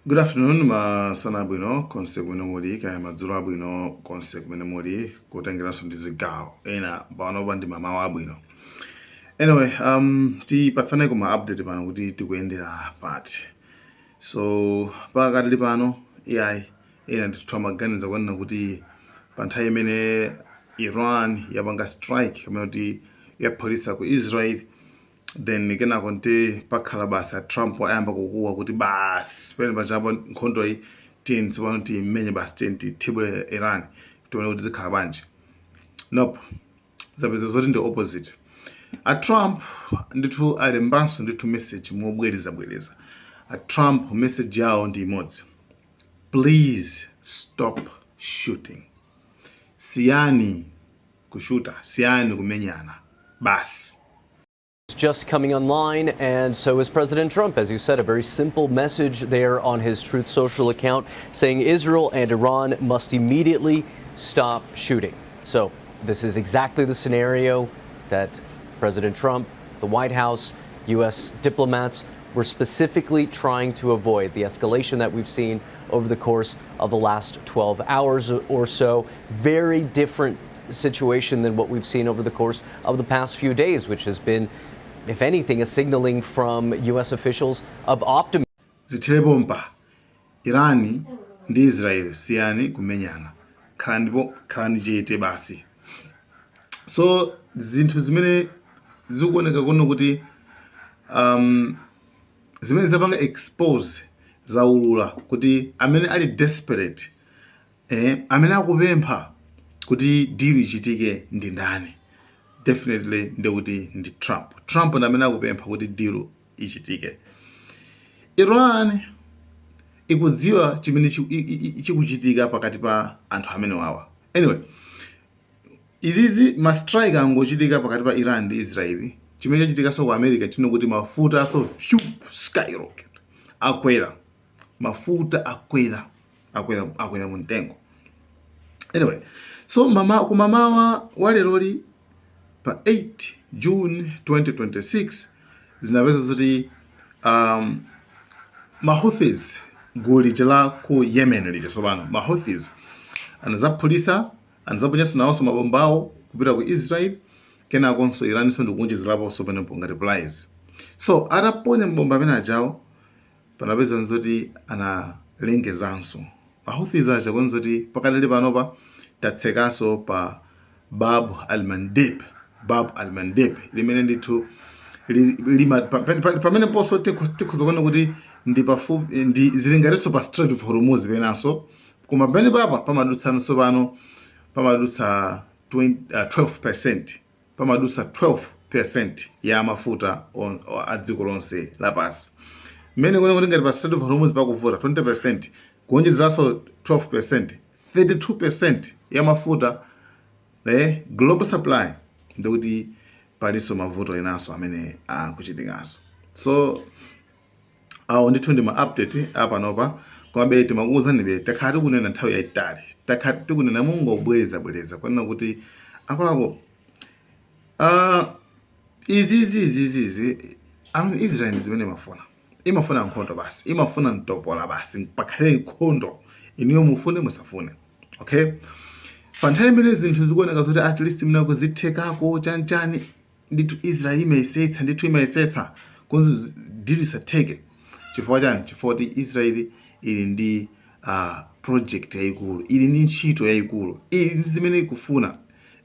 Good afternoon, masana abwino konse kumene muli, kaya madzulo abwino konse kumene muli, kutengeranso ndi zigawo ena panopa ndi mamawa abwino. Anyway, tipatsane kuma update pano kuti tikuyendera pati. So pakatili pano, iyayi, ena ndithu amaganiza kwanena kuti pa nthawi imene Iran yapanga strike, kamene kuti yaphulitsa ku Israel, then kenako nti pakhala basi a Trump ayamba kukuwa kuti basi, pene pachapo nkhondo iyi tiyeni tsopano tiyimenye basi, tiyeni tithibule Iran, tione kuti zikhala bwanji. Nope, zapeza zoti ndi opposite. A Trump ndithu alembanso ndithu message mobwerezabwereza. A Trump message yawo ndi imodzi: "Please stop shooting." Siyani kushuta, siyani kumenyana basi. Just coming online, and so is President Trump. As you said, a very simple message there on his Truth Social account saying Israel and Iran must immediately stop shooting. So, this is exactly the scenario that President Trump, the White House, U.S. diplomats were specifically trying to avoid: the escalation that we've seen over the course of the last 12 hours or so. Very different situation than what we've seen over the course of the past few days, which has been, if anything, a signaling from U.S. officials of optimism. Zithere mpa Irani ndi Israel, siyani kumenyana, khalani khalani chete basi. So zinthu zimene zikuoneka kuno kuti zimene zapanga expose, zaulula kuti amene ali desperate, amene akupempha kuti deal ichitike ndi ndani? Definitely ndikuti ndi Trump. Trump ndi amene akupempha kuti deal ichitike. Iran ikudziwa chimene chikuchitika pakati pa anthu amene wawa. Anyway, izizi ma strike angochitika pakati pa Iran ndi Israeli, chimene chachitikanso ku America chino kuti mafuta aso phew, skyrocket, akwera mafuta, akwera, akwera, akwera mu mtengo. Anyway, so mama kumamawa waleroli pa 8 June 2026 zinapeza zoti Mahouthis, gulu lija la ku Yemen lija, tsopano Mahouthis anazaphulisa, anazaponyanso nawonso mabombawo kupita ku Israel. Kenakonso Iraninso ndikuonjezeraponso penepo ngati prize. So ataponya mabomba amene ajawo, panapeza nzoti analengezanso Mahouthis aja konza kuti pakadali panopa tatsekanso pa Bab al Mandeb, Bab al Mandeb limene ndithu pamene ponso tikhoza kuona kuti ndi pafupi ndi zilingatinso pa Strait of Hormuz penanso, koma pamene papa pamadutsanso pano pamadutsa 20, 12%, pamadutsa 12% ya mafuta a dziko lonse lapansi. Mmene kuona kuti ngati pa Strait of Hormuz pakuvuta 20%, kuonjezeranso 12%, 32% ya mafuta, global supply, ndikuti palinso mavuto enanso amene akuchitikanso. So awo ndithu ndi ma update apanopa. Komabe timakuwuzanibe, takhala tikunena nthawi yayitali, takhala tikunena mungobwerezabwereza kwanena kuti akuluakulu, izi izi izi izi izi, I mean, Israel ndi zimene imafuna, imafuna nkhondo basi, imafuna mtopola basi, pakhale nkhondo, inuyo mufune musafune. Okay, pa nthawi imene zinthu zikuoneka zoti at least mene kuzithekako chanchani, ndithu Israel imayesetsa, ndithu imayesetsa kunzi deal isatheke. Chifukwa chani? Chifukwa kuti Israel ili ndi project yayikulu, ili ndi ntchito yayikulu, ili ndi zimene ikufuna,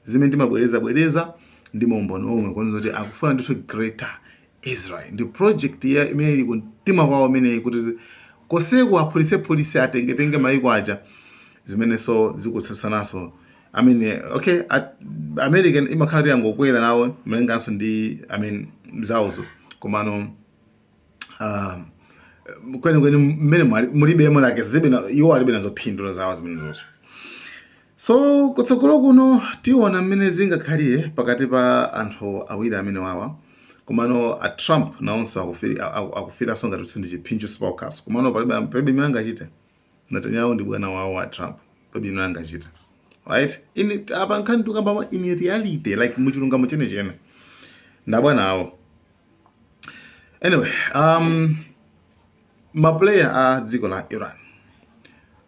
zimene timabwereza bwereza ndi maumboni omwe kuoneza kuti akufuna ndithu Greater Israel. Ndi project ya imene ili kumtima kwawo imeneyi, kuti koseko aphulise atengetenge maiko aja zimenenso zikutsatsananso amene. Okay, American imakhala kuti yangokwera nawo malinganso ndi, I mean, zawozo, komano kwenikweni mmene mulibemo lake zibe iwo alibe nazo phindu zawo zimenezozo. So kutsogolo kuno tiona mmene zingakhalire pakati pa anthu awiri amene wawa. Komano a Trump nawonso akufiranso ngati kuti ndi chiphinjo sipaukaso, komano palibe imene angachite. Netanyahu ndi bwana wawo wa Trump, palibe imene angachite, right? In apa nkhani tikamba in reality, like muchilungamo chenechene, ndabwana awo. Anyway, Ma player a dziko la Iran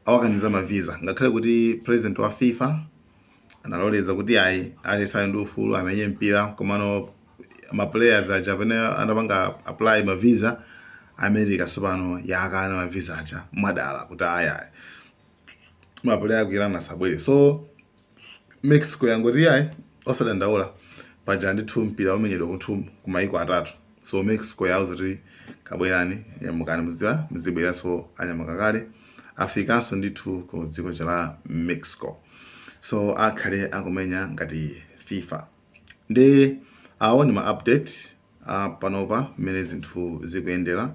awakaniza ma visa, ngakhale kuti president wa FIFA analoleza kuti ayi, aliyense ndi ufulu amenye mpira. Komano ma players aja pamene anapanga apply ma visa, America tsopano yakana ma visa aja mwadala kuti ayi ayi, ma player aku Iran asabwere. So Mexico yangoti ayi, osadandaula, paja ndithu mpira umenyedwa kunthu kumaiko atatu. So Mexico yauza kuti kabwerani, nyamukani, muziwa muzibweranso. Anyamuka kale, afikanso ndithu ku dziko la Mexico, so akhale akumenya ngati FIFA. Ndi awo ni ma update panopa mmene zinthu zikuyendera.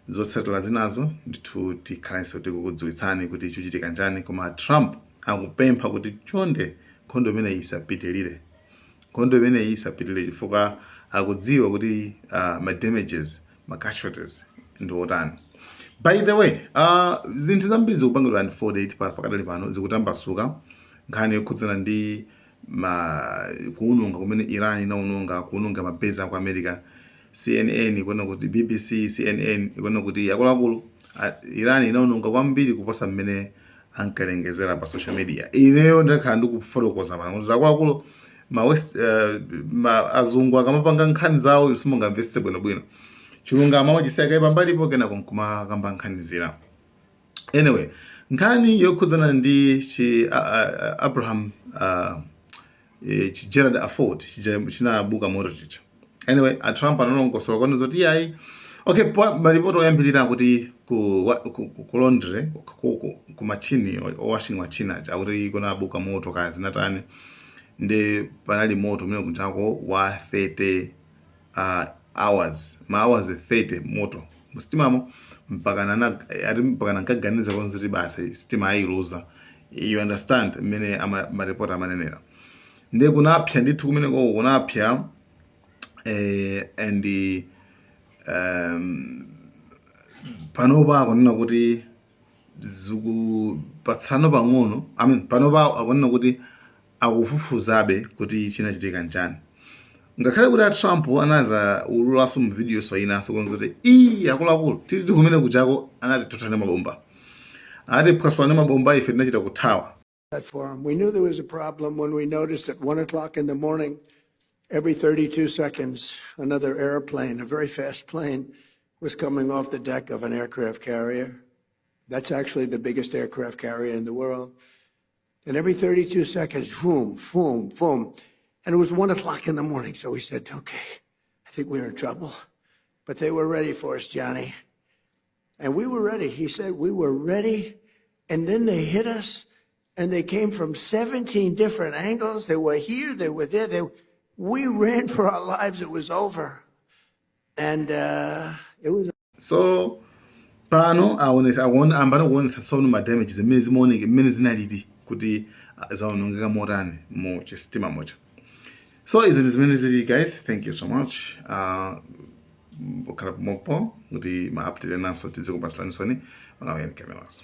Zotsatira zinazo ndithu tikhalenso tikukudziwitsani kuti chikuchitika njani. Koma Trump akupempha kuti chonde, nkhondo imeneyi isapitilire, nkhondo imeneyi isapitilire, chifukwa akudziwa kuti ma damages, ma casualties ndi otani. By the way, zinthu zambiri zikupangidwa unfolded pakadali pano, zikutambasuka nkhani yokhudzana ndi ma kuwononga kumene Iran inaononga, kuwononga ma base aku America. CNN ikuona kuti, BBC, CNN ikuona kuti akuluakulu, Iran inaononga kwambiri kuposa mmene ankalengezera pa social media. Ineyo ndakhala ndikufotokoza pano kuti akuluakulu, ma west ma azungu akamapanga nkhani zawo simungamvetse bwinobwino chilungamo, amachisiyakayi pambalipo, kenako nkumakamba nkhani zina. Anyway, nkhani yokhudzana ndi chi Abraham chi Gerald Ford chinabuka moto chicha. Anyway, a Trump analongosola kwanu zoti yayi, okay, malipoti oyambirira akuti ku laundry, ku machini o washing machine aja, akuti kunabuka moto, kaya zinatani, ndi panali moto umene kunjako wa 30 hours, ma hours 30 moto musitimamo, mpaka nana ati mpaka nkaganiza konse kuti basi, sitima ayiluza. You understand mmene maripoti amanenera? Ndiye kunapya ndithu kumeneko, kunapya and panopa akunena kuti zikupatsano pang'ono. I mean, panopa akunena kuti akufufuzabe kuti chinachitika nchani, ngakhale kuti a Trump anaza ululaso mu video so inaso kunza kuti ii, akuluakulu, tili kumene kuchako anazithotha ndi mabomba, atiphwasula ndi mabomba, ife tinachita kuthawa. Platform. We knew there was a problem when we noticed at 1 o'clock in the morning, every 32 seconds, another airplane, a very fast plane, was coming off the deck of an aircraft carrier. That's actually the biggest aircraft carrier in the world. And every 32 seconds, boom, boom, boom. And it was 1 o'clock in the morning. So we said, "Okay, I think we're in trouble." But they were ready for us, Johnny. And we were ready. He said we were ready. And then they hit us, and they came from 17 different angles. They were here, they were there. We ran for our lives. It was over. And it was So pano aonesa, akuona, ambano kuonesa tsono ma damages mmene zimaoneka, mmene zinalili, kuti zaonongeka motani mu chisitima mocha. So izi ndi zimene zili, guys. Thank you so much kukhala pomopo kuti ma update enanso tizikupasiranisoni. Malawian Cameras.